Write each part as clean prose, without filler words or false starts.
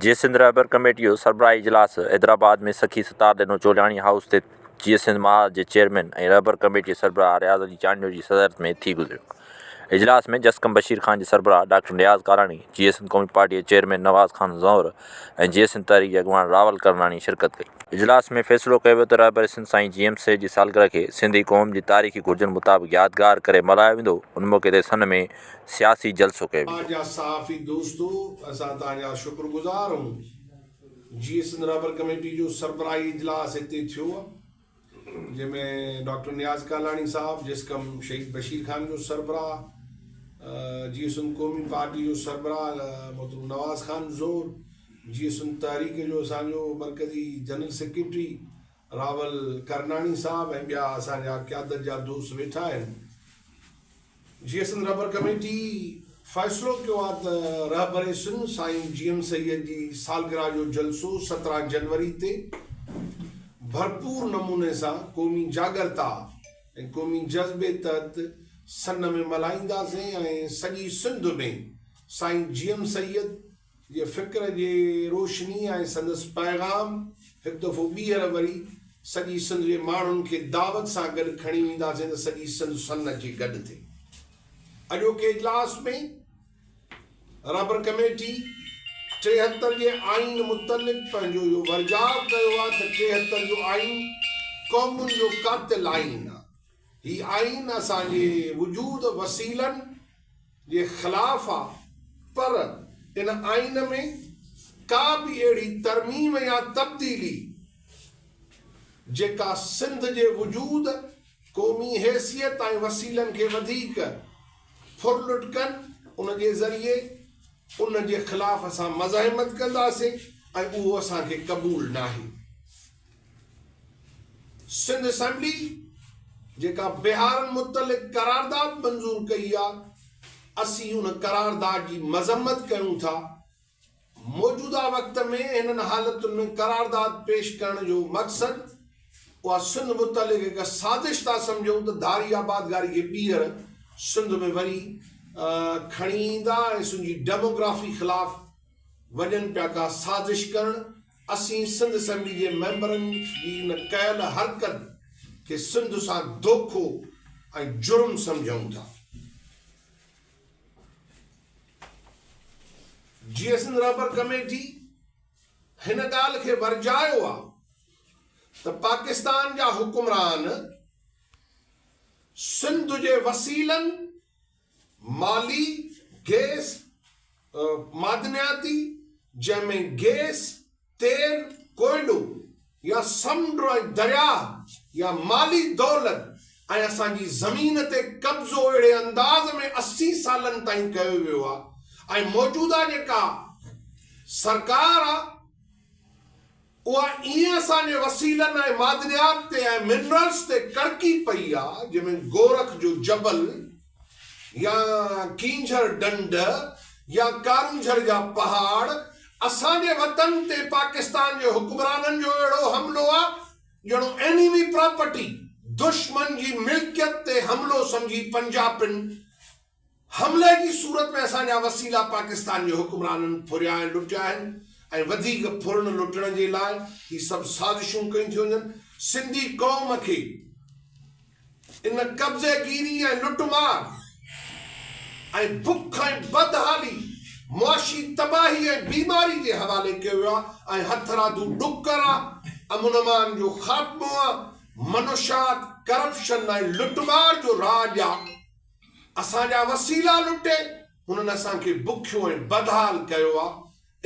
جيئي سنڌ رهبر ڪميٽي جو سربراهي اجلاس حيدرآباد ۾ سخي ستار ڏنو چولياڻي هائوس تي جيئي سنڌ محاذ جي چيئرمين ۽ رهبر ڪميٽي جي سربراهه رياض علي چانڊيو جي صدارت ۾ ٿي گذريو. اجلاس ۾ جسقم بشير خان جي سربراهه ڊاڪٽر نياز ڪالاڻي، جيئي سنڌ قومي پارٽي جي چيئرمين نواز خان زئور ۽ جيئي سنڌ تحريڪ جي اڳواڻ راول ڪرناڻي شرڪت ڪئي. اجلاس ۾ فيصلو ڪيو ويو ته رهبر سنڌ سائين جي ايم سيد جي سالگرهه کي سنڌي قوم جي تاريخي گهرجن مطابق يادگار ڪري ملهايو ويندو، ان موقعي تي سن ۾ سياسي جلسو ڪيو اوهان ويندو. جا صحافي دوستو اسان توهان جا شڪر گذار آهيون جيئي سنڌ رهبر ڪميٽي جو سربراهي اجلاس هتي ٿيو جنهن ۾ ڊاڪٽر نياز ڪالاڻي صاحب جسقم شهيد بشير خان جو سربراهه جيئي سنڌ قومي پارٽي جو سربراهه محترم نواز خان زور جيئي سنڌ تحريڪ جو اسان جو مرڪزي جنرل سيڪريٽري راول ڪرناڻي صاحب ۽ ٻيا اسان جا قيادت جا دوست ويٺا آهن. جيئي سنڌ رهبر ڪميٽي فيصلو ڪيو آهي ته رهبر سنڌ سائين جي ايم سيد جي سالگرهه جو جلسو 17 جنوري تي ڀرپور نموني سان قومي جاڳرتا ۽ قومي جذبي تحت سن ۾ ملهائينداسين ۽ سڄي سنڌ ۾ سائين جي ايم سيد جي فڪر جي روشني ۽ سندس پيغام هڪ دفعو ٻيهر وري سڄي سنڌ جي ماڻهن کي دعوت سان گڏ کڻي وينداسين ته سڄي سنڌ سن اچي گڏ ٿئي. اڄوڪي اجلاس ۾ رهبر ڪميٽي 73 جي آئين متعلق پنهنجو اهو ورجاء ڪيو آهي ته 73 جو آئين قومن جو قاتل آئين آهي. هي آئين اسان جي وجود، وسيلن، جي خلاف آ پر ان آئين ۾ ڪا به اهڙي ترميم يا تبديلي جيڪا سنڌ جي وجود، قومي حيثيت ۽ وسيلن کي وڌيڪ ڦرلٽ ڪن ان جي ذريعي ان جي خلاف اسان مزاحمت ڪنداسين ۽ اهو اسان کي قبول ناهي. سنڌ اسيمبلي جيڪا بهارن متعلق قرارداد منظور ڪئي آ اسين ان قرارداد جي مذمت ڪيون ٿا، موجوده وقت ۾ هنن حالتن ۾ قرارداد پيش ڪرڻ جو مقصد اها سنڌ متعلق هڪ سازش ٿا سمجهون ته ڌاري آبادگاري کي ٻيهر سنڌ ۾ وري کڻي ايندا ۽ سنڌ جي ڊيموگرافي خلاف وڃن پيا ڪا سازش ڪرڻ، اسين سنڌ اسيمبلي جي ميمبرن جي ان ڪيل حرڪت کي سنڌ سان دوکو ۽ جرم سمجهون ٿا. جيئي سنڌ رهبر ڪميٽي هن ڳالهه کي ورجايو آ ته پاڪستان جا حڪمران سنڌ جي وسيلن مالي، گئس، معدنياتي، جنهن ۾ گئس، تيل، ڪوئلو يا سمنڊ ۽ درياهه يا مالي دولت ۽ اسان جي زمين تي قبضو اهڙي انداز ۾ 80 سالن تائين ڪيو ويو آهي ۽ موجوده جيڪا سرڪار آهي اها ائين اسان جي وسيلن ۽ معدنيات تي ۽ منرلز تي ڪڙڪي پئي آ، جنهن ۾ گورک جو جبل يا ڪينجهر ڍنڍ يا ڪارونجهر جا پهاڙ، اسان جي وطن تي پاڪستان جي حڪمرانن جو اهڙو حملو آ، ڄڻو اينيمي پراپرٽي، دشمن جي ملڪيت، تي حملو سمجهي پنجاپين حملي جي صورت ۾ اسان جا وسيلا پاڪستان جي حڪمرانن ڦريا ۽ لٽيا آهن ۽ وڌيڪ ڦرڻ لٽڻ جي لاء هي سڀ سازشون ڪيون ٿيون وڃن. سنڌي قوم کي ان قبضي گيري ۽ لٽ مار ۽ بک ۽ بدحالي، معاشي تباهي ۽ بيماري جي حوالي ڪيو ويو آهي ۽ هٿرادو ڏڪر آ، امن امان جو خاتمو آ، منشيات، ڪرپشن ۽ لٽ مار جو راڄ آ. اسان جا وسيلا لٽي هنن اسان کي بکيو ۽ بدحال ڪيو آ،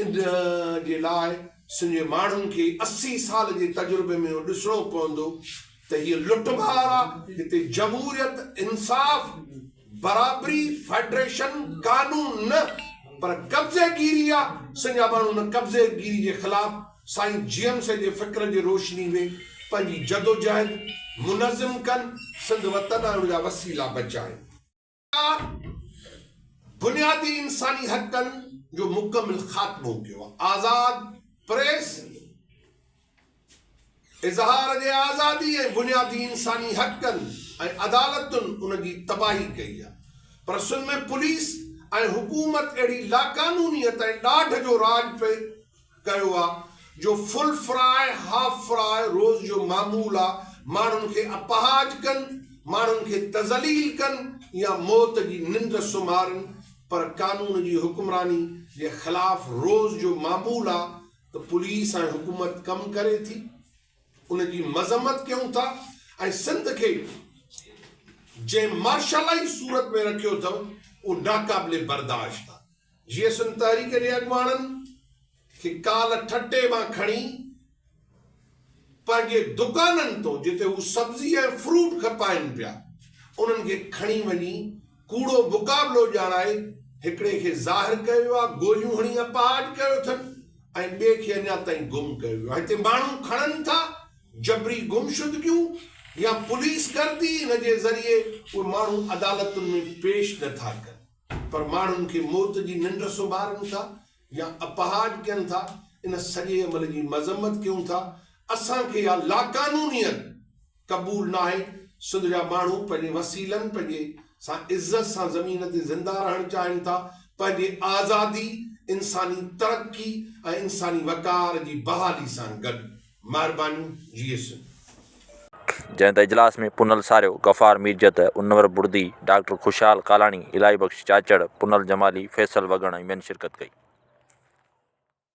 ان جي لاء سنڌ جي ماڻهن کي 80 سال جي تجربي ۾ اهو ڏسڻو پوندو ته هيء لٽ مار آ، هتي جمهوريت، انصاف، برابري، فيڊريشن، قانون نه پر قبضي گيري آ، سنڌ جا ماڻهو ان قبضي گيري جي خلاف سائين جي ايم سيد جي فڪر جي روشني ۾ پنهنجي جدوجهد منظم ڪن، سنڌ وطن ۽ ان جا وسيلا بچائين. بنيادي انساني حقن جو مڪمل خاتمو ڪيو آهي. آزاد پريس، اظهار جي آزادي ۽ بنيادي انساني حقن ۽ عدالتن ان جي تباهي ڪئي آهي پر سنڌ ۾ پوليس ۽ حڪومت اهڙي لاقانونيت ۽ ڏاڍ جو راڄ پئي ڪيو آ جو فل فراء هاف فراء روز جو معمول آ ماڻهن کي اپاهج ڪن ماڻهن کي تذليل ڪن يا موت جي ننڊ سمهارين پر قانون جي حڪمراني جي خلاف روز جو معمول آ ته پوليس ۽ حڪومت ڪم ڪري ٿي ان جي مذمت ڪيون ٿا ۽ سنڌ کي جنهن مارشلائي صورت ۾ رکيو اٿئون اهو ناقابل برداشت آ. جيئي سنڌ تحريڪ جي اڳواڻن کي ڪالهه ٺٽي مان کڻي پنهنجي دڪانن تون جتي هو سبزي ۽ فروٽ کپائين پيا انهن کي کڻي وڃي ڪوڙو مقابلو ڄاڻائي هڪڙي کي ظاهر ڪيو ويو آهي گوليون هڻي اپاهج ڪيو اٿن ۽ ٻئي کي اڃا تائين گم ڪيو ويو آهي هتي ماڻهو کڻن ٿا جبري گمشدگيون يا پوليس گردي ان جي ذريعي اهي ماڻهو عدالتن ۾ پيش نٿا ڪن. پر ماڻهن کي موت جي ننڊ سمهارين ٿا يا اپاهج ڪين ٿا، ان سڄي عمل جي مذمت ڪيون ٿا، اسان کي اها لاقانونيت قبول ناهي، سنڌ جا ماڻهو پنهنجي وسيلن، پنهنجي سان عزت سان زمين تي زنده رهڻ چاهين ٿا، پنهنجي آزادي، انساني ترقي ۽ انساني وقار جي بحالي سان گڏ. مهربانيون جيئي سنڌ. جڏهن ته اجلاس ۾ پنهل ساريو، غفار ميرجت، انور بڙدي، ڊاڪٽر خوشحال ڪالاڻي، الاهي بخش چاچڙ، پنهل جمالي، فيصل وڳڻ ۽ ٻين شرڪت ڪئي.